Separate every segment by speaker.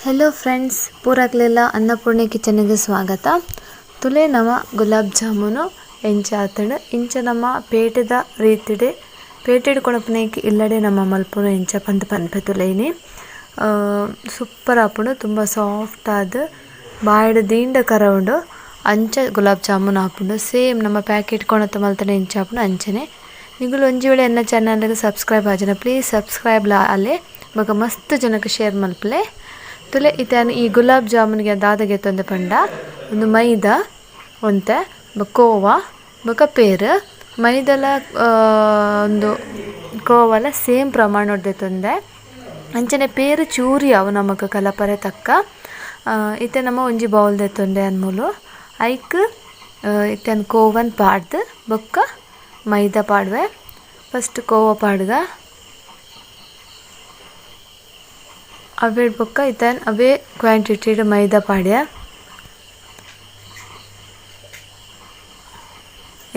Speaker 1: Hello friends, ಪೂರಕ್ಲೆಲ ಅನ್ನಪೂರ್ಣೆ ಕಿಚನ್ಗೆ ಸ್ವಾಗತ. ತುಲೆ ನಮ ಗುಲಾಬ್ ಜಾಮೂನು ಎಂಚ ಆತಂಡ್ ಇಂಚ ನಮ್ಮ ಪೇಟೆದ ರೀತಿಡೆ ಪೇಟೆಡ್ ಕೊಣಪನೇಕ್ ಇಲ್ಲಡೆ ನಮ್ಮ ಮಲ್ಪುನು ಎಂಚ ಪಂದ್ ಪನ್ಪೆ ತುಲೈನಿ. ಸೂಪರ್ ಆಪುಂಡು, ತುಂಬ ಸಾಫ್ಟ್ ಆದ್ ಬಾಯಿಡ್ ದೀಂಡ ಕರವುಂಡು ಅಂಚ ಗುಲಾಬ್ ಜಾಮೂನ್ ಆಪುಂಡು. ಸೇಮ್ ನಮ್ಮ ಪ್ಯಾಕೆಟ್ ಕೊಣತ ಮಲ್ತಂಡ ಎಂಚ ಆಪುಂಡು ಅಂಚನೆ. ನಿಗುಲು ಒಂಜಿ ವೇಳೆ ಎನ್ನ ಚಾನಲ್ಗ್ ಸಬ್ಸ್ಕ್ರೈಬ್ ಆಜನ ಪ್ಲೀಸ್ ಸಬ್ಸ್ಕ್ರೈಬ್ ಲಾ ಅಲೆ ಬೊಕ ಮಸ್ತ್ ಜನಕ್ ಶೇರ್ ಮಲ್ಪುಲೆ. ತುಲೆ ಇತ್ತೆ ಈ ಗುಲಾಬ್ ಜಾಮೂನ್ಗೆ ದಾದ ಗೆತ್ತೊಂದು ಪಂಡ ಉಂದು ಮೈದಾ ಒಂತೆ ಬೊಕ ಕೋವಾ ಬೊಕ ಪೇರ್. ಮೈದಲ ಉಂದು ಕೋವಲ ಸೇಮ್ ಪ್ರಮಾಣಡ್ ದೆತ್ತೊಂದೆ. ಅಂಚನೆ ಪೇರ್ ಚೂರಿ ಅವು ನಮಕ್ ಕಲಪರೆ ತಕ್ಕ. ಇತ್ತೆ ನಮ ಒಂಜಿ ಬೌಲ್ ದೆತ್ತೊಂದೆ ಅನ್ಮೂಲು ಐಕ್ ಇತ್ತೆ ಕೋವನ್ ಪಾಡ್ದ್ ಬೊಕ್ಕ ಮೈದಾ ಪಾಡ್ವೆ. ಫಸ್ಟ್ ಕೋವಾ ಪಾಡ್ಗ. ಅವೆಡ್ ಬೊಕ್ಕ ಇತ್ತೆ ಅವೇ ಕ್ವಾಂಟಿಟಿಡ್ ಮೈದಾ ಪಾಡ್ಯ.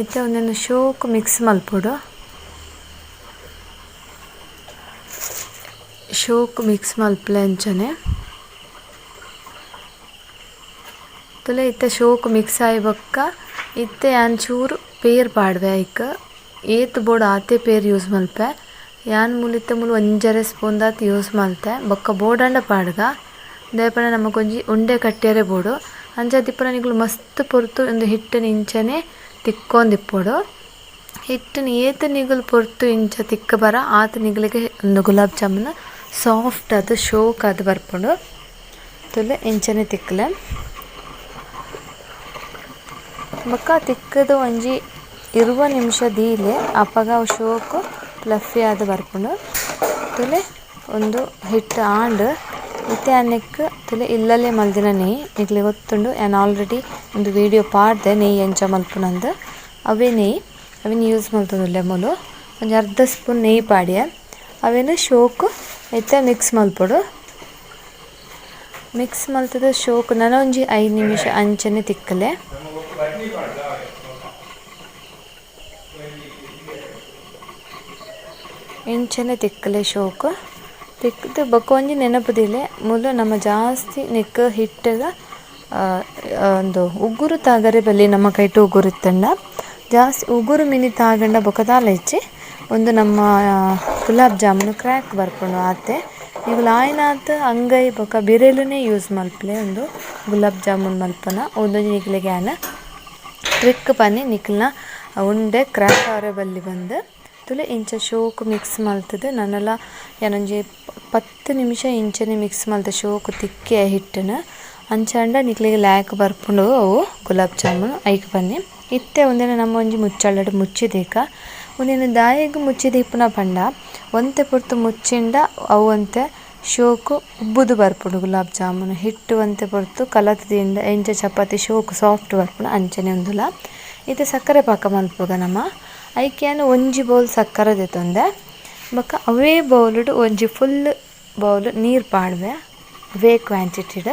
Speaker 1: ಇತ್ತೆ ಉಂದೆನ್ ಶೋಕು ಮಿಕ್ಸ್ ಮಲ್ಪೊಡು. ಶೋಕು ಮಿಕ್ಸ್ ಮಲ್ಪುಲೆ ಅಂಚನೆ. ತೂಲೆ ಇತ್ತೆ ಶೋಕು ಮಿಕ್ಸ್ ಆಯಿ ಬೊಕ್ಕ ಇತ್ತೆ ಯಾನ್ ಚೂರು ಪೇರ್ ಪಾಡ್ವೆ ಐಕ್. ಏತ್ ಬೋಡು ಆತೆ ಪೇರ್ ಯೂಸ್ ಮಲ್ಪೆ. ಯಾನ್ ಮೂಲು ಇತ್ತೆ ಮೂಲು ಒಂಜರೆ ಸ್ಪೂನ್ ದಾತ್ ಯೂಸ್ ಮಲ್ತೆ. ಬೊಕ್ಕ ಬೋಡಾಂಡ ಪಾಡ್ಗ. ದಾಯೆ ಪಂಡ ನಮಕೊಂಜಿ ಉಂಡೆ ಕಟ್ಯರೆ ಬೋಡು. ಅಂಚಾದ್ ಇಪ್ಪುನ ನಿಕುಲು ಮಸ್ತ್ ಪೊರ್ತು ಉಂದು ಹಿಟ್ಟುನು ಇಂಚನೆ ತಿಕ್ಕೊಂದಿಪ್ಪೊಡು. ಹಿಟ್ಟುನು ಏತ್ ನಿಗುಲು ಪೊರ್ತು ಇಂಚ ತಿಕ್ಕ ಬರ ಆತ್ ನಿಗುಲೆಗ್ ಉಂದು ಗುಲಾಬ್ ಜಾಮೂನ್ ಸಾಫ್ಟ್ ಆದ್ ಶೋಕ್ ಆದ್ ಬರ್ಪುಂಡು. ತೂಲೆ ಇಂಚನೆ ತಿಕ್ಕಲೆ. ಬೊಕ್ಕ ತಿಕ್ಕುದು ಒಂಜಿ 20 ನಿಮಿಷ ದೀಲೆ ಅಪಗ ಅವು ಶೋಕು ಫ್ಲಫಿ ಆದ್ ಬರ್ಪುಂಡು. ತೂಲೆ ಉಂದು ಹಿಟ್ಟ್ ಆಂಡ್. ಇತ್ತೆ ಯಾನ್ ನೆಕ್ಕ್ ತೂಲೆ ಇಲ್ಲಲೇ ಮಲ್ದಿನ ನೆಯ್ ನಿಕ್ಲೆಗ್ ಗೊತ್ತುಂಡು ಯಾನ್ ಆಲ್ರೆಡಿ ಉಂದು ವೀಡಿಯೋ ಪಾಡ್ದೆ ನೆಯ್ ಎಂಚ ಮಲ್ಪುನಂದ್. ಅವ್ವೆ ನೆಯ್ ಅವೆನ್ ಯೂಸ್ ಮಲ್ತೊಂದುಲ್ಲೆ ಮೂಲು. ಒಂಜಿ ಅರ್ಧ ಸ್ಪೂನ್ ನೆಯ್ ಪಾಡ್ಯೆ. ಅವೆನ್ ಶೋಕು ಇತ್ತೆ ಮಿಕ್ಸ್ ಮಲ್ಪೊಡು. ಮಿಕ್ಸ್ ಮಲ್ತ್ದ್ ಶೋಕು ನನ ಒಂಜಿ 5 ನಿಮಿಷ ಅಂಚನೆ ತಿಕ್ಕಲೆ. ಇಂಚನೆ ತಿಕ್ಕಲೆ ಶೋಕು ತಿಕ್ಕ್ದ್ ಬೊಕ ಒಂಜಿ ನೆನಪು ದೀಲೆ ಮೂಲು ನಮ ಜಾಸ್ತಿ ನೆಕ್ಕ್ ಹಿಟ್ಟುದ ಉಂದು ಉಗುರು ತಾಗರೆ ಬಲ್ಲಿ ನಮ್ಮ ಕೈಟ್ ಉಗುರು ಇತ್ತ್ಂಡ ಜಾಸ್ತಿ ಉಗುರು ಮಿನಿ ತಾಗಂಡ ಬೊಕ ದಾಲ ಇಜ್ಜಿ. ಉಂದು ನಮ್ಮ ಗುಲಾಬ್ ಜಾಮೂನ್ ಕ್ರ್ಯಾಕ್ ಬರ್ಪುಂಡು ಆತೆ. ನಿಕುಲು ಆಯಿನಾತ್ ಅಂಗೈ ಬೊಕ ಬಿರೆಲುನೆ ಯೂಸ್ ಮಲ್ಪುಲೆ ಉಂದು ಗುಲಾಬ್ ಜಾಮೂನ್ ಮಲ್ಪುನ ಉಂದೊಂಜಿ ನಿಕ್ಲೆಗ್ ಯಾನ್ ಟ್ರಿಕ್ ಪನ್ನಿ ನಿಕಲ್ನ ಉಂಡೆ ಕ್ರ್ಯಾಕ್ ಆವರೆ ಬಲ್ಲಿ ಪಂದ್. ತೂಲೆ ಇಂಚ ಶೋಕು ಮಿಕ್ಸ್ ಮಲ್ತ್ದ್ ನನಲ ಯಾನೊಂಜಿ 10 ನಿಮಿಷ ಇಂಚನೆ ಮಿಕ್ಸ್ ಮಲ್ತ್ ಶೋಕು ತಿಕ್ಕಿ ಹಿಟ್ಟುನು. ಅಂಚಾಂಡ ನಿಕ್ಲೆಗ್ ಲ್ಯಾಕ್ ಬರ್ಪುಂಡು ಅವು ಗುಲಾಬ್ ಜಾಮೂನ್ ಐಕ್ ಪನ್ನಿ. ಇತ್ತೆ ಉಂದೆನ್ ನಮ ಒಂಜಿ ಮುಚ್ಚಳಡ್ ಮುಚ್ಚಿದೀಕ. ಉಂದೆನ್ ದಾಯೆಗ್ ಮುಚ್ಚಿದೀಪುನ ಪಂಡ ಒಂತೆ ಪೊರ್ತು ಮುಚ್ಚಿಂಡ ಅವು ಒಂತೆ ಶೋಕು ಉಬ್ಬುದು ಬರ್ಪುಂಡು ಗುಲಾಬ್ ಜಾಮೂನ್. ಹಿಟ್ಟ್ ಒಂತೆ ಪೊರ್ತು ಕಲತ್ ದೀಂಡ ಎಂಚ ಚಪಾತಿ ಶೋಕು ಸಾಫ್ಟ್ ಬರ್ಪುಂಡು ಅಂಚನೆ ಉಂದುಲ. ಇತ್ತೆ ಸಕ್ಕರೆ ಪಾಕ ಮಲ್ಪುಗ ನಮ. ಐಕ್ ಯಾನ್ ಒಂಜಿ ಬೌಲ್ ಸಕ್ಕರೆ ದೆತೊಂದೆ. ಬೊಕ ಅವ್ವೇ ಬೌಲುಡು ಒಂಜಿ ಫುಲ್ಲ್ ಬೌಲ್ ನೀರ್ ಪಾಡ್ವೆ. ಅವೇ ಕ್ವಾಂಟಿಟಿಡ್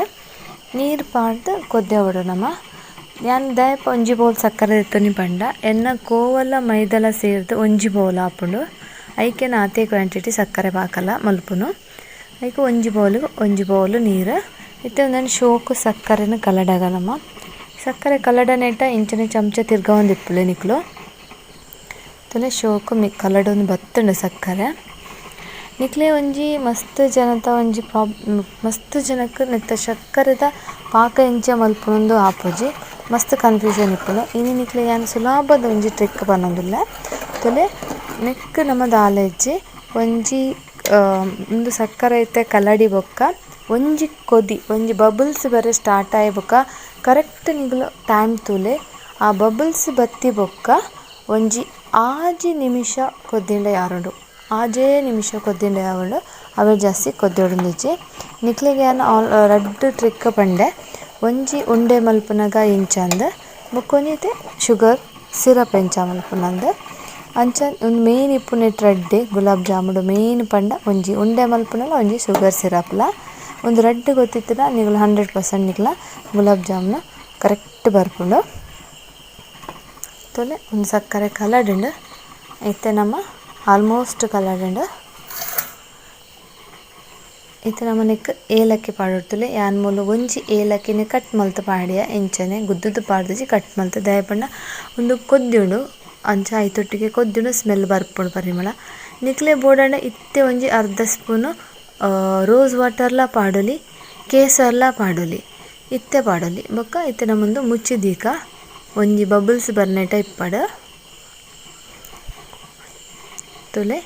Speaker 1: ನೀರ್ ಪಾಡ್ದ್ ಕೊದ್ಯವೊಡು ನಮ. ಯಾನ್ ದಾಯೆ ಒಂಜಿ ಬೌಲ್ ಸಕ್ಕರೆ ದೆತ್ತೊನಿ ಪಂಡ ಎನ್ನ ಕೋವಲ ಮೈದಲ ಸೇರ್ದ್ ಒಂಜಿ ಬೌಲ್ ಆಪುಂಡು. ಐಕ್ ಯಾನ್ ಆತೆ ಕ್ವಾಂಟಿಟಿ ಸಕ್ಕರೆ ಪಾಕಲ ಮಲ್ಪುನು. ಐಕ್ ಒಂಜಿ ಬೌಲ್ ಒಂಜಿ ಬೌಲ್ ನೀರ್. ಇತ್ತೆ ಉಂದೆನ್ ಶೋಕು ಸಕ್ಕರೆನ್ ಕಲಡಗ ನಮ. ಸಕ್ಕರೆ ಕಲಡನೇಟ ಇಂಚನೆ ಚಮಚ ತಿರ್ಗಾವೊಂದಿಪ್ಪುಲೆ ನಿಕುಲು. ತೂಲೆ ಶೋಕು ಕಲಡೊಂದು ಬತ್ತುಂಡು ಸಕ್ಕರೆ. ನಿಕ್ಲೆ ಒಂಜಿ ಮಸ್ತ್ ಜನತ ಒಂಜಿ ಮಸ್ತ್ ಜನಕ್ ನೆತ್ತ ಸಕ್ಕರೆದ ಪಾಕ ಎಂಚ ಮಲ್ಪುನುಂದು ಆಪುಜಿ. ಮಸ್ತ್ ಕನ್ಫ್ಯೂಷನ್ ಇಪ್ಪುಂಡು. ಇನಿ ನಿಕ್ಲೆ ಯಾನ್ ಸುಲಭದ ಒಂಜಿ ಟ್ರಿಕ್ ಪನೊಂದುಲ್ಲೆ. ತೂಲೆ ನೆಕ್ಕ್ ನಮ ದಾಲ ಇಜ್ಜಿ ಒಂಜಿ ಉಂದು ಸಕ್ಕರೆ ಇತ್ತೆ ಕಲಡಿ ಬೊಕ್ಕ ಒಂಜಿ ಕೊದಿ ಒಂಜಿ ಬಬಲ್ಸ್ ಬರೆ ಸ್ಟಾರ್ಟ್ ಆಯಿ ಬೊಕ್ಕ ಕರೆಕ್ಟ್ ನಿಕುಲು ಟೈಮ್ ತೂಲೆ. ಆ ಬಬಲ್ಸ್ ಬತ್ತಿ ಬೊಕ್ಕ ಒಂಜಿ 6 ನಿಮಿಷ ಕೊದಿಂಡ ಯಾರುಂಡು. 6 ನಿಮಿಷ ಕೊದಿಂಡ ಯಾವುಂಡು. ಅವೆ ಜಾಸ್ತಿ ಕೊದ್ದೊಡುಂದಿಜ್ಜಿ. ನಿಕ್ಲೆಗ್ ಯಾನ್ ರಡ್ಡ್ ಟ್ರಿಕ್ ಪಂಡೆ. ಒಂಜಿ ಉಂಡೆ ಮಲ್ಪುನಗ ಇಂಚಂದ್ ಬೊಕ್ಕ ಒಂಜಿ ಶುಗರ್ ಸಿರಪ್ ಎಂಚ ಮಲ್ಪುನಂದ್. ಅಂಚ ಉಂದು ಮೇನ್ ಇಪ್ಪುನೆಟ್ ರಡ್ಡೆ ಗುಲಾಬ್ ಜಾಮೂನ್ ಮೇನ್ ಪಂಡ ಒಂಜಿ ಉಂಡೆ ಮಲ್ಪುನಲ ಒಂಜಿ ಶುಗರ್ ಸಿರಪ್ಲ. ಉಂದು ರಡ್ಡ್ ಗೊತ್ತಿತ್ತುಂಡ ನಿಕುಲು 100% ನಿಕ್ಲ ಗುಲಾಬ್ ಜಾಮೂನ್ ಕರೆಕ್ಟ್ ಬರ್ಪುಂಡು. ತೂಲೆ ಉಂದು ಸಕ್ಕರೆ ಕಲಡುಂಡು. ಇತ್ತೆ ನಮ ಆಲ್ಮೋಸ್ಟ್ ಕಲಡುಂಡು. ಇತ್ತೆ ನಮ ನೆಕ್ಕ್ ಏಲಕ್ಕಿ ಪಾಡೊಡ್ತುಲೆ ಯಾನ್ ಮೂಲು ಒಂಜಿ ಏಲಕ್ಕಿನ್ ಕಟ್ ಮಲ್ತ್ ಪಾಡಿಯ ಇಂಚನೆ ಗುದ್ದುದು ಪಾಡ್ದಿಜಿ ಕಟ್ ಮಲ್ತ್ ದಾಯೆ ಪಂಡ ಉಂದು ಕೊದ್ಯುಂಡು ಅಂಚ ಐತೊಟ್ಟಿಗೆ ಕೊದ್ಯುಂಡು ಸ್ಮೆಲ್ ಬರ್ಪುಂಡು ಪರಿಮಳ. ನಿಕ್ಲೆ ಬೋಡಾಂಡ ಇತ್ತೆ ಒಂಜಿ ಅರ್ಧ ಸ್ಪೂನ್ ರೋಸ್ ವಾಟರ್ಲ ಪಾಡೊಲಿ ಕೇಸರ್ಲ ಪಾಡೊಲಿ ಇತ್ತೆ ಪಾಡೊಲಿ ಬೊಕ್ಕ ಇತ್ತೆ ನಮೊಂದು ಮುಚ್ಚಿ ದೀಕ ಒಂಜಿ ಬಬಲ್ಸ್ ಬರ್ನೇಟ ಇಪ್ಪಡ್. ತೂಲೆ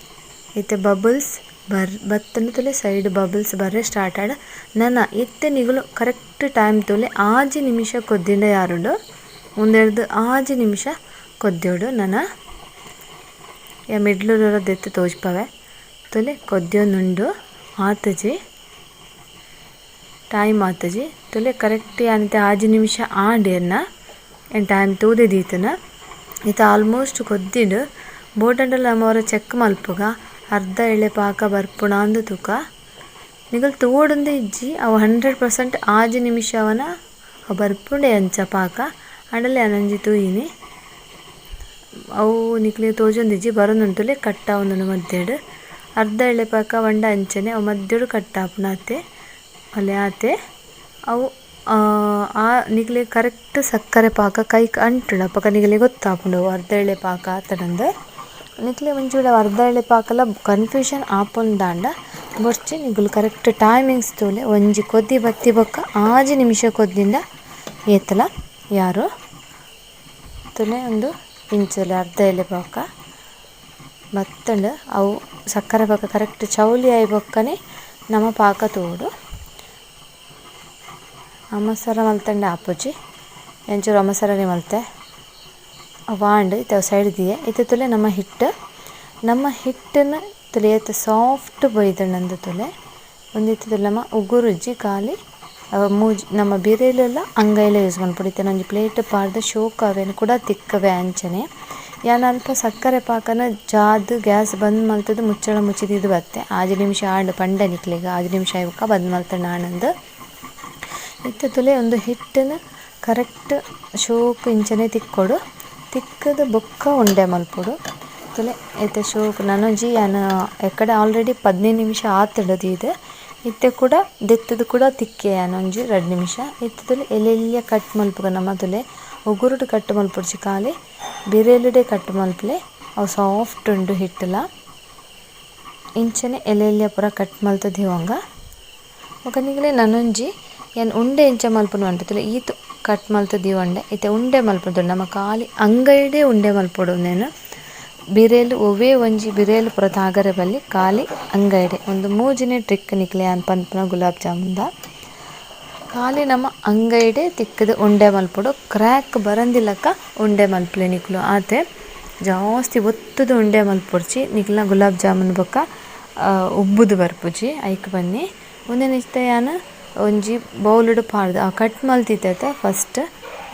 Speaker 1: ಇತ್ತೆ ಬಬಲ್ಸ್ ಬರ್ ಬತ್ತುಂಡು ತೂಲೆ ಸೈಡ್ ಬಬಲ್ಸ್ ಬರ್ರೆ ಸ್ಟಾರ್ಟ್ ಆಂಡ್. ನನ ಇತ್ತೆ ನಿಗುಲು ಕರೆಕ್ಟ್ ಟೈಮ್ ತೂಲೆ ಆಜಿ ನಿಮಿಷ ಕೊದ್ದಿಂಡ ಯಾರುಂಡು ಉಂದೆರ್ದ್ ಆಜಿ ನಿಮಿಷ ಕೊದ್ಯೋಡು ನನ ಯಾ ಮಿಡ್ಲ್ ದೆತ್ತ್ ತೋಜ್ಪವೆ ತೂಲೆ ಕೊದ್ಯೊಂದುಂಡು ಆತುಜಿ ಟೈಮ್ ಆತುಜಿ ತೂಲೆ ಕರೆಕ್ಟ್ ಯಾನ್ ಇತ್ತೆ ಆಜಿ ನಿಮಿಷ ಆಂಡ್ ಎನ್ನ ಯಾನ್ ಟೈಮ್ ತೂದೆ ದೀತುನ ಇತ್ತೆ ಆಲ್ಮೋಸ್ಟ್ ಕೊದ್ದಿಂಡ್ ಬೋಡಾಂಡಲ ನಮ ಒರ ಚೆಕ್ ಮಲ್ಪುಗ ಅರ್ಧ ಎಳೆ ಪಾಕ ಬರ್ಪುನಾಂದ್ ತೂಕ ನಿಕುಲು ತೂವೊಡುಂದು ಇಜ್ಜಿ ಅವು 100% ಆಜಿ ನಿಮಿಷ ಅವನ ಅವು ಬರ್ಪುಂಡೆ ಅಂಚ ಪಾಕ ಆಂಡಲ ಯಾನ್ ಒಂಜಿ ತೂಯಿನಿ ಅವು ನಿಕ್ಲೆಗ್ ತೋಜೊಂದಿಜ್ಜಿ ಬರೊಂದುಂಡು ಕಟ್ ಆವೊಂದುಂಡು ಮಧ್ಯಡ್ ಅರ್ಧ ಎಳೆ ಪಾಕ ಪಂಡ ಅಂಚನೆ ಅವು ಮಧ್ಯಡ್ ಕಟ್ ಆಪುಂಡು ಆತೆ ಅಲೆ ಆತೆ ಅವು ಆ ನಿಕ್ಲೆಗ್ ಕರೆಕ್ಟ್ ಸಕ್ಕರೆ ಪಾಕ ಕೈಕ್ ಅಂಟುಂಡು ಅಪಗ ನಿಕ್ಲೆಗ್ ಗೊತ್ತಾಪುಂಡು ಅರ್ಧ ಎಳೆ ಪಾಕ ಆತುಂಡು ನಿಕ್ಲೆ ಒಂಚೂರು ಅರ್ಧ ಎಳೆ ಪಾಕಲ ಕನ್ಫ್ಯೂಷನ್ ಆಪುಂದಾಂಡ ಬೊರ್ಚಿ ನಿಕುಲು ಕರೆಕ್ಟ್ ಟೈಮಿಂಗ್ಸ್ ತೂಲೆ ಒಂಜಿ ಕೊದಿ ಬತ್ತಿ ಬೊಕ್ಕ ಆಜಿ ನಿಮಿಷ ಕೊದ್ದಿಂಡ ಏತಲ ಯಾರು ತೂಲೆ ಉಂದು ಇಂಚೊಲಿ ಅರ್ಧ ಎಲೆ ಪಾಕ ಬತ್ತುಂಡು ಅವು ಸಕ್ಕರೆ ಪಾಕ ಕರೆಕ್ಟ್ ಚೌಲಿ ಆಯಿ ಬೊಕ್ಕನೆ ನಮ ಪಾಕ ತೂವೊಡು. ಅಮಸರ ಮಲ್ತಂಡ ಆಪುಜಿ ಒಂಚೂರು ಅಮಸರನೆ ಮಲ್ತೆ ಅವು ಆಂಡ್ ಇತ್ತೆ ಅವು ಸೈಡ್ ದೀಯೆ. ಇತ್ತೆ ತೂಲೆ ನಮ್ಮ ಹಿಟ್ಟು ನಮ್ಮ ಹಿಟ್ಟನ್ನು ತೂಲೆ ಏತ್ ಸಾಫ್ಟ್ ಬೈದ್ಂಡ್ ತೂಲೆ ಉಂದು ಇತ್ತೆ ತೂಲೆ ನಮ ಉಗುರುಜ್ಜಿ ಖಾಲಿ ಮೂಜಿ ನಮ್ಮ ಬಿರೆಲೆಲ ಅಂಗೈಲೆ ಯೂಸ್ ಮನ್ಪೊಡು. ಇತ್ತೆ ಒಂಜಿ ಪ್ಲೇಟ್ ಪಾಡ್ದ್ ಶೋಕು ಅವೆನ್ ಕುಡ ತಿಕ್ಕವೆ ಅಂಚನೆ ಯಾನ್ ಅಲ್ಪ ಸಕ್ಕರೆ ಪಾಕನ ಜಾದ್ ಗ್ಯಾಸ್ ಬಂದ್ ಮಲ್ತುದು ಮುಚ್ಚಳ ಮುಚ್ಚಿ ದೀದ್ ಬತ್ತೆ. ಆಜಿ ನಿಮಿಷ ಆಂಡ್ ಪಂಡೆ ನಿಕ್ಲೆಗ್ ಆಜಿ ನಿಮಿಷ ಆಯಿ ಬೊಕ್ಕ ಬಂದ್ ಮಲ್ತುಂಡ ಆಂಡ್. ಇತ್ತೆ ತೂಲೆ ಉಂದು ಹಿಟ್ಟುನು ಕರೆಕ್ಟ್ ಶೋಕು ಇಂಚನೆ ತಿಕ್ಕೊಡು ತಿಕ್ಕುದು ಬೊಕ್ಕ ಉಂಡೆ ಮಲ್ಪೊಡು. ತೂಲೆ ಇತ್ತೆ ಶೋಕು ನನೊಂಜಿ ಯಾನ್ ಎಕ್ಕಡೆ ಆಲ್ರೆಡಿ 15 ನಿಮಿಷ ಆತುಂಡು ದೀದ್ ಇತ್ತೆ ಕುಡ ದೆತ್ತುದು ಕುಡ ತಿಕ್ಕೆ ಯಾನ್ ಒಂಜಿ ರಡ್ಡ್ ನಿಮಿಷ. ಇತ್ತೆ ತೂಲೆ ಎಲ್ಲೆಲ್ಯ ಕಟ್ ಮಲ್ಪುಗ ನಮ ತೂಲೆ ಉಗುರುಡು ಕಟ್ ಮಲ್ಪೊಡ್ಚಿ ಖಾಲಿ ಬಿರೆಲುಡೆ ಕಟ್ ಮಲ್ಪುಲೆ ಅವು ಸಾಫ್ಟ್ ಉಂಡು ಹಿಟ್ಟುಲ. ಇಂಚನೆ ಎಲ್ಲೆಲ್ಯ ಪೂರ ಕಟ್ ಮಲ್ತ್ ದೀವೊಂಗ ಬೊಕ ನಿಕಲೆ ನನೊಂಜಿ ಯಾನ್ ಉಂಡೆ ಎಂಚ ಮಲ್ಪುನು ಪನ್ಪೆ ತೂಲೆ ಈತ್ ಕಟ್ ಮಲ್ತ್ ದೀವೊಂಡೆ ಇತ್ತೆ ಉಂಡೆ ಮಲ್ಪುನು ನಮ ಖಾಲಿ ಅಂಗೈಡೆ ಉಂಡೆ ಮಲ್ಪೊಡು ಉಂದೆನ್ ಬಿರೆಲ್ ಒವ್ವೇ ಒಂಜಿ ಬಿರೆಲ್ ಪೂರ ತಾಗರೆ ಬಲ್ಲಿ ಖಾಲಿ ಅಂಗೈಡೆ ಉಂದು ಮೂಜಿನೆ ಟ್ರಿಕ್ ನಿಕ್ಲೆ ಯಾನ್ ಪನ್ಪುನ ಗುಲಾಬ್ ಜಾಮೂನ್ದ. ಖಾಲಿ ನಮ ಅಂಗೈಡೆ ತಿಕ್ಕುದು ಉಂಡೆ ಮಲ್ಪೊಡು ಕ್ರ್ಯಾಕ್ ಬರಂದಿಲಕ ಉಂಡೆ ಮಲ್ಪುಲೆ ನಿಕುಲು ಆತೆ ಜಾಸ್ತಿ ಒತ್ತುದು ಉಂಡೆ ಮಲ್ಪೊಡ್ಚಿ ನಿಕ್ಲ್ನ ಗುಲಾಬ್ ಜಾಮೂನ್ ಬೊಕ್ಕ ಉಬ್ಬುದು ಬರ್ಪುಜಿ ಐಕ್ ಬನ್ನಿ. ಉಂದೆನ್ ಇತ್ತೆ ಯಾನ್ ಒಂಜಿ ಬೌಲುಡು ಪಾಡ್ದ್ ಆ ಕಟ್ ಮಲ್ತಿತ್ತೆ ಫಸ್ಟ್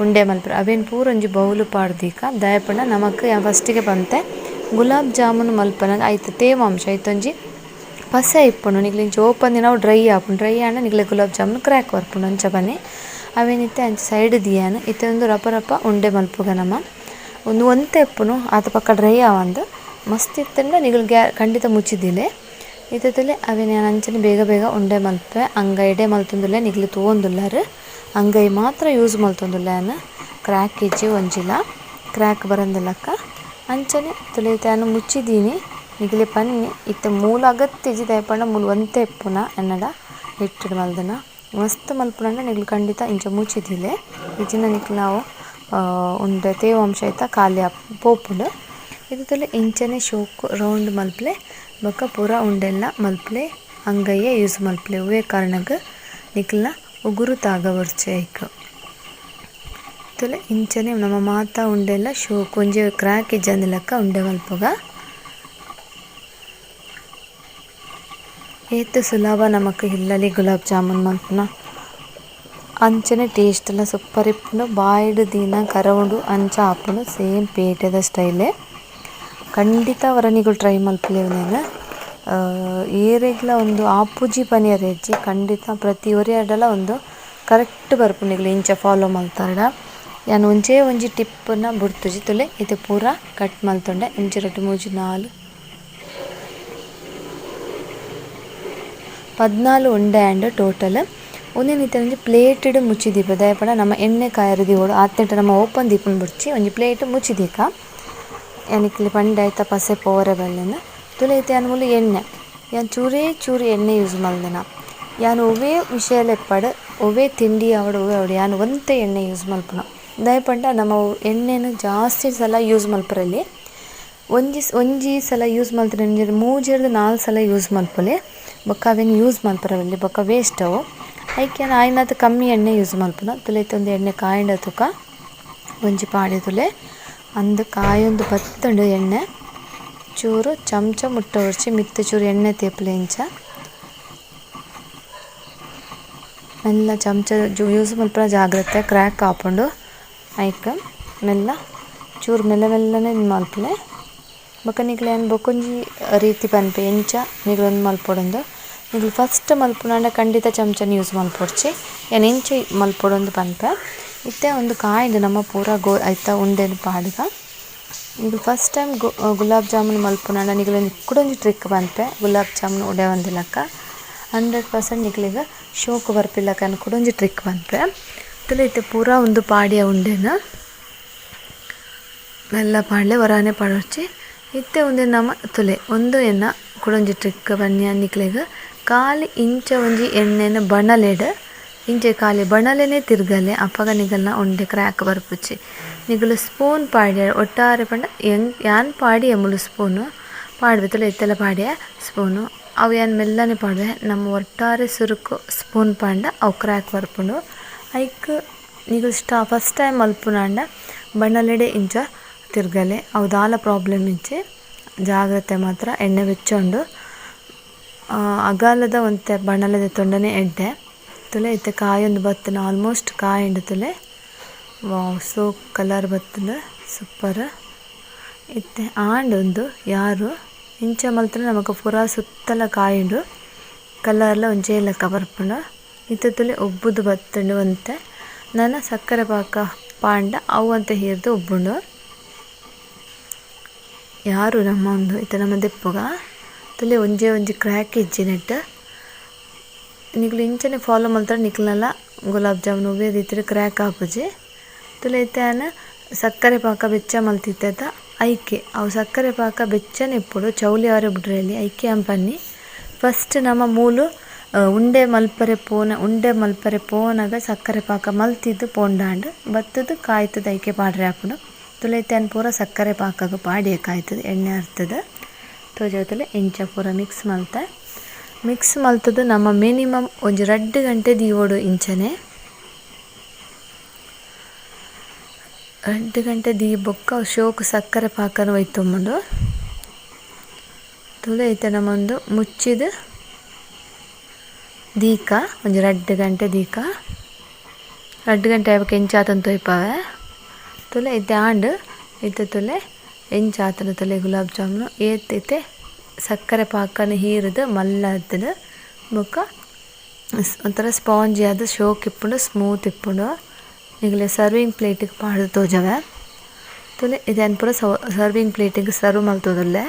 Speaker 1: ಉಂಡೆ ಮಲ್ಪುನ ಅವೆನ್ ಪೂರ ಒಂಜಿ ಬೌಲು ಪಾಡ್ದೀಕ ದಾಯೆ ಪಂಡ ನಮಕ್ ಯಾನ್ ಫಸ್ಟಿಗೆ ಪಂತೆ ಗುಲಾಬ್ ಜಾಮೂನ್ ಮಲ್ಪನಗ ಐತ ತೇವಾಂಶ ಐತೊಂಜಿ ಪಸೆ ಇಪ್ಪುಂಡು ನಿಕ್ಲ್ ಇಂಚ ಓಪನ್ ದಿನ ಅವು ಡ್ರೈ ಆಪುಂಡು ಡ್ರೈ ಆಂಡ ನಿಕ್ಲೆ ಗುಲಾಬ್ ಜಾಮೂನ್ ಕ್ರ್ಯಾಕ್ ಬರ್ಪುಂಡು ಅಂಚ ಬನ್ನಿ ಅವೆನ್ ಇತ್ತೆ ಅಂಚ ಸೈಡ್ ದೀಯನ್ ಇತ್ತೆ ಉಂದು ರಪ ರಪ ಉಂಡೆ ಮಲ್ಪುಗ ನಮ ಉಂದು ಒಂತೆ ಇಪ್ಪುನು ಆತ ಪಕ್ಕ ಡ್ರೈ ಆವಂದ್ ಮಸ್ತ್ ಇತ್ತ್ಂಡ ನಿಕುಲು ಖಂಡಿತ ಮುಚ್ಚಿದೀಲೆ. ಇತ್ತೆ ತೂಲೆ ಅವೆನ್ ಯಾನ್ ಅಂಚನೆ ಬೇಗ ಬೇಗ ಉಂಡೆ ಮಲ್ಪುವೆ ಅಂಗೈಡೆ ಮಲ್ತೊಂದುಲ್ಲೆ ನಿಕ್ಲು ತೂವೊಂದುಲ್ಲರ್ ಅಂಗೈ ಮಾತ್ರ ಯೂಸ್ ಮಲ್ತೊಂದುಲ್ಲೆ ಯಾನ್ ಕ್ರ್ಯಾಕ್ ಇಜ್ಜಿ ಒಂಜಿಲ ಕ್ರ್ಯಾಕ್ ಬರಂದಿಲಕ್ಕ ಅಂಚನೆ ತೂಲೆ ಇತ್ತೆ ಯಾನ್ ಮುಚ್ಚಿದೀನಿ ನಿಕ್ಲೆ ಪನ್ನಿ ಇತ್ತೆ ಮೂಲು ಅಗತ್ಯ ಇಜ್ಜಿ ದಾಯೆ ಪಂಡ ಮೂಲು ಒಂತೆ ಇಪ್ಪುನ ಎನ್ನಡ ಹಿಟ್ಟುಡು ಮಲ್ದಿನ ಮಸ್ತ್ ಮಲ್ಪುನಂಡ ನಿಕ್ಲು ಖಂಡಿತ ಇಂಚ ಮುಚ್ಚಿದೀಲೆ ಇಜ್ಜಿಂಡ ನಿಕ್ಲ್ ಅವು ಉಂಡೆ ತೇವಾಂಶ ಐತ ಖಾಲಿ ಪೋಪುಂಡು. ಇತ್ತೆ ತೂಲೆ ಇಂಚನೆ ಶೋಕು ರೌಂಡ್ ಮಲ್ಪುಲೆ ಬೊಕ್ಕ ಪೂರ ಉಂಡೆಲ್ಲ ಮಲ್ಪುಲೆ ಅಂಗೈಯೇ ಯೂಸ್ ಮಲ್ಪುಲೆ ಒವ್ವೇ ಕಾರಣಗ್ ನಿಕ್ಲ್ನ ಉಗುರು ತಾಗವೊರ್ಚಿ ಐಕ್. ತೂಲೆ ಇಂಚನೆ ನಮ ಮಾತ ಉಂಡೆಲ್ಲ ಶೋಕು ಒಂಜಿ ಕ್ರ್ಯಾಕ್ ಇಜ್ಜಂದಿಲಕ ಉಂಡೆ ಮಲ್ಪುಗ. ಏತ್ ಸುಲಭ ನಮಕ್ ಇಲ್ಲಲೆ ಗುಲಾಬ್ ಜಾಮೂನ್ ಮಲ್ಪುನ ಅಂಚನೆ ಟೇಸ್ಟ್ ಲ ಸೂಪರ್ ಇಪ್ಪುಂಡು ಬಾಯಿಡ್ ದೀನ ಕರವುಂಡು ಅಂಚ ಆಪುಂಡು ಸೇಮ್ ಪೇಟೆದ ಸ್ಟೈಲೇ. ಖಂಡಿತ ಒರ ನಿಕುಲು ಟ್ರೈ ಮಲ್ಪುಲೆ ಉಂದೆನ್ ಏರೆಗ್ಲ ಉಂದು ಆಪುಜಿ ಪನಿಯರೆ ಇಜ್ಜಿ ಖಂಡಿತ ಪ್ರತಿ ಒರಿಯಡಲ ಉಂದು ಕರೆಕ್ಟ್ ಬರ್ಪುಂಡು ನಿಕುಲು ಇಂಚ ಫಾಲೋ ಮಲ್ತರ್ಡ. ಯಾನ್ ಒಂಜೇ ಒಂಜಿ ಟಿಪ್ ನ ಬುಡ್ತುಜಿ ತೂಲೆ ಇತ್ತೆ ಪೂರ ಕಟ್ ಮಲ್ತೊಂಡೆ ಒಂಜಿ ರಡ್ಡ್ ಮೂಜಿ ನಾಲ್ 14 ಉಂಡೆ ಆಂಡ್ ಟೋಟಲ್. ಉಂದೆನ್ ಇತ್ತೆ ಒಂಜಿ ಪ್ಲೇಟ್ ಡ್ ಮುಚ್ಚಿ ದೀಪ ದಾಯೆ ಪಂಡ ನಮ ಎಣ್ಣೆ ಕಾಯೆರೆ ದೀವೊಡು ಆತೆಟ ನಮ ಓಪನ್ ದೀಪುನ ಬೊಡ್ಚಿ ಒಂಜಿ ಪ್ಲೇಟ್ ಮುಚ್ಚಿ ದೀಕ. ಯಾನ್ ನಿಕ್ಲೆ ಪಂಡೆ ಐತ ಪಸೆ ಪೋವರೆ ಬಲ್ಲಿಂದ್. ತುಲೆ ಇತ್ತೆ ಯಾನ್ ಮೂಲು ಎಣ್ಣೆ ಯಾನ್ ಚೂರೇ ಚೂರು ಎಣ್ಣೆ ಯೂಸ್ ಮಲ್ದಿನ. ಯಾನ್ ಒವ್ವೇ ವಿಷಯಲ ಇಪ್ಪಡ್ ಒವ್ವೇ ತಿಂಡಿ ಆವಡ್ ಒವ್ವೇ ಆವಡ್ ಯಾನ್ ಒಂತೆ ಎಣ್ಣೆ ಯೂಸ್ ಮಲ್ಪುನ. ದಾಯೆ ಪಂಡ ನಮ ಎಣ್ಣೆನ್ ಜಾಸ್ತಿ ಸಲ ಯೂಸ್ ಮಲ್ಪರೆಲಿ. ಒಂಜಿ ಒಂಜಿ ಸಲ ಯೂಸ್ ಮಲ್ತ್ಂಡ ಒಂಜಿ ಮೂಜೆರ್ದ್ ನಾಲ್ ಸಲ ಯೂಸ್ ಮಲ್ಪೊಲಿ. ಬೊಕ್ಕ ಅವೆನ್ ಯೂಸ್ ಮಲ್ಪರೆ ಬಲ್ಲಿ ಬೊಕ್ಕ ವೇಸ್ಟ್ ಅವು. ಐಕ್ ಯಾನ್ ಆಯಿನಾತ್ ಕಮ್ಮಿ ಎಣ್ಣೆ ಯೂಸ್ ಮಲ್ಪುನ. ತುಲೆ ಇತ್ತೆ ಉಂದು ಎಣ್ಣೆ ಕಾಯಿಂಡ ತುಕ ಒಂಜಿ ಪಾಡ್ಯ ತುಲೆ. ಅಂದ್ ಕಾಯೊಂದು ಬತ್ತುಂಡು ಎಣ್ಣೆ. ಚೂರು ಚಮ್ಚ ಮುಟ್ಟ ಬೊಡ್ಚಿ ಮಿತ್ತ್ ಚೂರು ಎಣ್ಣೆ ತೇಪುಲೆ ಇಂಚ. ಮೆಲ್ಲ ಚಮ್ಚ ಯೂಸ್ ಮಲ್ಪುನ ಜಾಗ್ರತೆ ಕ್ರ್ಯಾಕ್ ಆಪುಂಡು. ಐಕ್ ಮೆಲ್ಲ ಚೂರು ಮೆಲ್ಲ ಮೆಲ್ಲನೆ ಮಲ್ಪುಲೆ. ಬೊಕ ನಿಕ್ಲೆ ಯಾನ್ ಬೊಕೊಂಜಿ ರೀತಿ ಪನ್ಪೆ ಎಂಚ ನಿಕ್ಲ್ ಉಂದು ಮಲ್ಪೊಡುಂದು. ನಿಕ್ಲ್ ಫಸ್ಟ್ ಮಲ್ಪುನಾಂಡ ಖಂಡಿತ ಚಮ್ಚನ್ ಯೂಸ್ ಮಲ್ಪೊಡ್ಚಿ. ಯಾನ್ ಎಂಚ ಮಲ್ಪೊಡುಂದು ಪನ್ಪೆ. ಇತ್ತೆ ಉಂದು ಕಾಯಿಂಡ್ ನಮ ಪೂರ ಗೋ ಐತ ಉಂಡೆನ್ ಪಾಡ್ಗ. ನಿಕ್ಲ್ ಫಸ್ಟ್ ಟೈಮ್ ಗುಲಾಬ್ ಜಾಮೂನ್ ಮಲ್ಪುನಾಂಡ ನಿಕ್ಲ್ ಒಂಜಿ ಕುಡೊಂಜಿ ಟ್ರಿಕ್ ಪನ್ಪೆ ಗುಲಾಬ್ ಜಾಮೂನ್ ಉಡೆವಂದಿಲಕ 100% ನಿಕ್ಲೆಗ್ ಶೋಕು ಬರ್ಪಿಲಕ ಯಾನ್ ಕುಡೊಂಜಿ ಟ್ರಿಕ್ ಪನ್ಪೆ. ತುಲೆ ಇತ್ತೆ ಪೂರ ಉಂದು ಪಾಡ್ಯ ಉಂಡೆನ್. ಮೆಲ್ಲ ಪಾಡ್ಲೆ ಒರಾನೆ ಪಾಡೊಡ್ಚಿ. ಇತ್ತೆ ಉಂದೆನ್ ನಮ ತುಲೆ ಉಂದು ಎನ್ನ ಕುಡೊಂಜಿ ಟ್ರಿಕ್ ಪನ್ಯ ನಿಕ್ಲೆಗ್ ಕಾಲಿ ಇಂಚ ಒಂಜಿ ಎಣ್ಣೆನ್ ಬಣಲೆಡ್ ಇಂಚ ಕಾಲಿ ಬಣಲೆನೆ ತಿರ್ಗಲೆ ಅಪಗ ನಿಗಲ್ನ ಉಂಡೆ ಕ್ರ್ಯಾಕ್ ಬರ್ಪುಜಿ. ನಿಗುಲು ಸ್ಪೂನ್ ಪಾಡ್ಯರ್ ಒಟ್ಟಾರೆ ಪಂಡ ಯಾನ್ ಪಾಡಿಯೆ ಮೂಲು ಸ್ಪೂನ್ ಪಾಡ್ವೆ ತುಲೆ ಇತ್ತೆಲ ಪಾಡ್ಯೆ ಸ್ಪೂನ್ ಅವು ಯಾನ್ ಮೆಲ್ಲನೆ ಪಾಡುವೆ ನಮ ಒಟ್ಟಾರೆ ಸುರುಕು ಸ್ಪೂನ್ ಪಾಂಡ ಅವು ಕ್ರ್ಯಾಕ್ ಬರ್ಪುಂಡು. ಐಕ್ ನಿಗುಲು ಫಸ್ಟ್ ಟೈಮ್ ಮಲ್ಪುನಾಂಡ ಬಣಲೆಡೆ ಇಂಚ ತಿರ್ಗಲೆ ಅವು ದಾಲ ಪ್ರಾಬ್ಲಮ್ ಇಜ್ಜಿ. ಜಾಗ್ರತೆ ಮಾತ್ರ ಎಣ್ಣೆ ಬೆಚ್ಚ ಉಂಡು. ಅಗಾಲದ ಒಂತೆ ಬಣಲೆ ದೆತ್ತೊಂಡನೆ ಎಡ್ಡೆ. ತುಲೆ ಇತ್ತೆ ಕಾಯೊಂದು ಬತ್ತುಂಡು ಆಲ್ಮೋಸ್ಟ್ ಕಾಯಿಂಡ್ ತುಲೆ. ವಾವ್ ಸೋಕ್ ಕಲರ್ ಬತ್ತುಂಡು ಸೂಪರ್. ಇತ್ತೆ ಆಂಡ್ ಉಂದು ಯಾರು ಇಂಚ ಮಲ್ತ್ಂಡ ನಮಕ್ ಪೂರ ಸುತ್ತಲ ಕಾಯುಂಡು. ಕಲರ್ಲ ಒಂಜೇ ಲೆಕ ಬರ್ಪುಂಡು. ಇತ್ತೆ ತುಲೆ ಉಬ್ಬುದು ಬತ್ತುಂಡು ಒಂತೆ. ನನ ಸಕ್ಕರೆ ಪಾಕ ಪಾಂಡ ಅವು ಒಂತೆ ಹೀರ್ದ್ ಉಬ್ಬುಂಡು. ಯಾರು ನಮ್ಮ ಉಂದು ಇತ್ತೆ ನಮ ದೆಪ್ಪುಗ. ತುಲೆ ಒಂಜೇ ಒಂಜಿ ಕ್ರ್ಯಾಕ್ ಇಜ್ಜಿ ನೆಟ್ಟ್. ನಿಕುಲು ಇಂಚನೆ ಫಾಲೋ ಮಲ್ತಡ ನಿಕಲ್ನಲ ಗುಲಾಬ್ ಜಾಮೂನ್ ಒವ್ವೆ ರೀತಿಡ್ ಕ್ರ್ಯಾಕ್ ಆಪುಜಿ. ತುಲೆ ಇತ್ತೆ ಯಾನ್ ಸಕ್ಕರೆ ಪಾಕ ಬೆಚ್ಚ ಮಲ್ತಿತ್ತೆತ ಐಕೆ ಅವು ಸಕ್ಕರೆ ಪಾಕ ಬೆಚ್ಚನೆ ಇಪ್ಪೊಡು ಚೌಲಿ ಆವರೆ ಬುಡ್ರೆಲಿ ಐಕೆ ಯಾನ್ ಪನ್ನಿ ಫಸ್ಟ್ ನಮ ಮೂಲು ಉಂಡೆ ಮಲ್ಪರೆ ಪೋನ ಉಂಡೆ ಮಲ್ಪರೆ ಪೋನಗ ಸಕ್ಕರೆ ಪಾಕ ಮಲ್ತಿದ್ ಪೋಂಡಾಂಡ್ ಬತ್ತುದು ಕಾಯ್ತುದು ಐಕೆ ಪಾಡ್ರೆ ಆಪುಂಡು. ತುಲೆ ಇತ್ತೆ ಯಾನ್ ಪೂರ ಸಕ್ಕರೆ ಪಾಕಗ್ ಪಾಡ್ಯೆ ಕಾಯ್ತುದು ಎಣ್ಣೆ ಅರ್ತುದು ತೋಜಾವ್ ತುಲೆ ಇಂಚ ಪೂರ ಮಿಕ್ಸ್ ಮಲ್ತೆ. ಮಿಕ್ಸ್ ಮಲ್ತುದು ನಮ ಮಿನಿಮಮ್ ಒಂಜಿ ರಡ್ಡ್ ಗಂಟೆ ದೀವೊಡು ಇಂಚನೆ. ರಡ್ಡ್ ಗಂಟೆ ದೀಯಿ ಬೊಕ್ಕ ಶೋಕು ಸಕ್ಕರೆ ಪಾಕನ್ ಒಯ್ತೊಂಬುಂಡು. ತುಲೆ ಇತ್ತೆ ನಮ ಉಂದು ಮುಚ್ಚಿದ್ ದೀಕ ಒಂಜಿ ರಡ್ಡ್ ಗಂಟೆ ದೀಕ. ರಡ್ಡ್ ಗಂಟೆ ಆಯಿ ಬೊಕ್ಕ ಎಂಚ ಆತುಂಡು ತೋಯಿಪಾವೆ. ತುಲೆ ಇತ್ತೆ ಆಂಡ್ ಇತ್ತೆ ತುಲೆ ಎಂಚ ಆತುಂಡು ತುಲೆ ಗುಲಾಬ್ ಜಾಮೂನ್ ಏತ್ ಇತ್ತೆ ಸಕ್ಕರೆ ಪಾಕನ್ ಹೀರುದು ಮಲ್ಲ ಆತುಂಡು ಬೊಕ್ಕ ಒಂಥರ ಸ್ಪಾಂಜಿ ಆದ್ ಶೋಕು ಇಪ್ಪುಂಡು ಸ್ಮೂತ್ ಇಪ್ಪುಂಡು. ನಿಕಲೆ ಸರ್ವಿಂಗ್ ಪ್ಲೇಟ್ ಗ್ ಪಾಡ್ದ್ ತೋಜವೆ. ತುಲೆ ಇಂದೆನ್ ಪೂರ ಸರ್ವಿಂಗ್ ಪ್ಲೇಟ್ ಗ್ ಸರ್ವ್ ಮಲ್ತೊಂದುಲ್ಲೆ.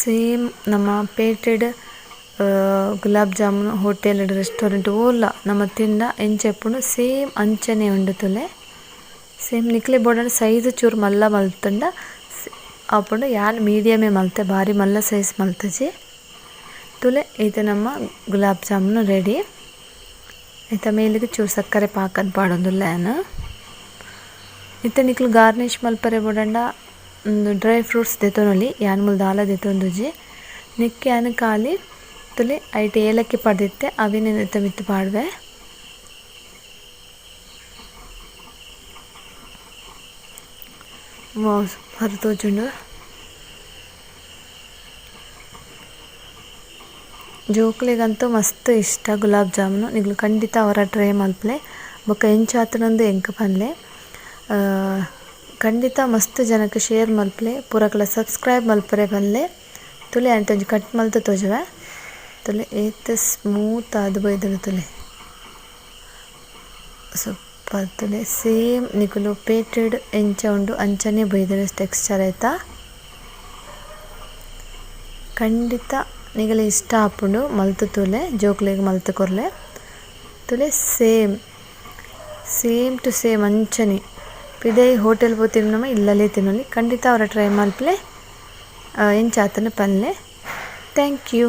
Speaker 1: ಸೇಮ್ ನಮ ಪೇಟೆಡ್ ಗುಲಾಬ್ ಜಾಮೂನ್ ಹೋಟೆಲ್ ಡ್ ರೆಸ್ಟೋರೆಂಟ್ ಓಲ್ಲ ನಮ ತಿಂಡ ಎಂಚ ಇಪ್ಪುಂಡು ಸೇಮ್ ಅಂಚನೆ ಉಂಡು ತೂಲೆ. ಸೇಮ್ ನಿಕ್ಲೆ ಬೋಡಾಂಡ ಸೈಜ್ ಚೂರು ಮಲ್ಲ ಮಲ್ತುಂಡ ಆಪುಂಡು ಯಾನ್ ಮೀಡಿಯಮೇ ಮಲ್ತೆ ಬಾರಿ ಮಲ್ಲ ಸೈಜ್ ಮಲ್ತಿಜಿ. ತೂಲೆ ಇತ್ತೆ ನಮ್ಮ ಗುಲಾಬ್ ಜಾಮೂನ್ ರೆಡಿ. ಐತ ಮೇಲುಗ್ ಚೂರು ಸಕ್ಕರೆ ಪಾಕನ್ ಪಾಡೊಂದುಲ್ಲೆ ಯಾನ್. ಇತ್ತೆ ನಿಕುಲು ಗಾರ್ನಿಶ್ ಮಲ್ಪರೆ ಬೋಡಾಂಡ ಉಂದು ಡ್ರೈ ಫ್ರೂಟ್ಸ್ ದೆತೊನೊಲಿ ಯಾನ್ ಮೂಲು ದಾಲ ದೆತೊಂದುಜಿ. ನೆಕ್ಕ್ ಯಾನ್ ಖಾಲಿ ತುಲೆ ಐಟ್ ಏಲಕ್ಕಿ ಪಾಡ್ದಿತ್ತೆ ಅವೆನ್ ನೆತ್ತ ಮಿತ್ತ್ ಪಾಡ್ವೆ. ವಾವ್ ಸೂಪರ್ ತೋಜುಂಡು. ಜೋಕುಲೆಗಂತೂ ಮಸ್ತ್ ಇಷ್ಟ ಗುಲಾಬ್ ಜಾಮೂನ್ ನಿಕುಲು ಖಂಡಿತ ಒರ ಟ್ರೈ ಮಲ್ಪುಲೆ ಬೊಕ ಎಂಚ ಆತುಂಡು ಎಂಕ್ ಪನ್ಲೆ. ಖಂಡಿತ ಮಸ್ತ್ ಜನಕ್ ಶೇರ್ ಮಲ್ಪುಲೆ ಪೂರಕ್ಲ ಸಬ್ಸ್ಕ್ರೈಬ್ ಮಲ್ಪರೆ ಪನ್ಲೆ. ತುಲೆ ಅಂಚ ಒಂಜಿ ಕಟ್ ಮಲ್ತ್ ತೋಜುವೆ ತುಲೆ ಏತ್ ಸ್ಮೂತ್ ಆದ್ ಬೈದ್ಂಡ್ ತುಲೆ. ಸೂಪರ್. ಸೂಪರ್ ತೂಲೆ ಸೇಮ್ ನಿಕುಲು ಪೇಟೆಡ್ ಎಂಚ ಉಂಡು ಅಂಚನೆ ಬೈದ್ಂಡ್ ಟೆಕ್ಸ್ಚರ್ ಐತ. ಖಂಡಿತ ನಿಗಲೆ ಇಷ್ಟ ಆಪುಂಡು ಮಲ್ತ್ ತೂಲೆ ಜೋಕ್ಲೆಗ್ ಮಲ್ತ್ ಕೊರ್ಲೆ. ತೂಲೆ ಸೇಮ್ ಸೇಮ್ ಟು ಸೇಮ್ ಅಂಚನೆ ಪಿದಯಿ ಹೋಟೆಲ್ ಪೋದು ತಿನ್ನುನಮ ಇಲ್ಲಲೇ ತಿನೊಲಿ ಖಂಡಿತ ಒರ ಟ್ರೈ ಮಲ್ಪುಲೆ ಎಂಚ ಆತುಂಡು ಪನ್ಲೆ thank you.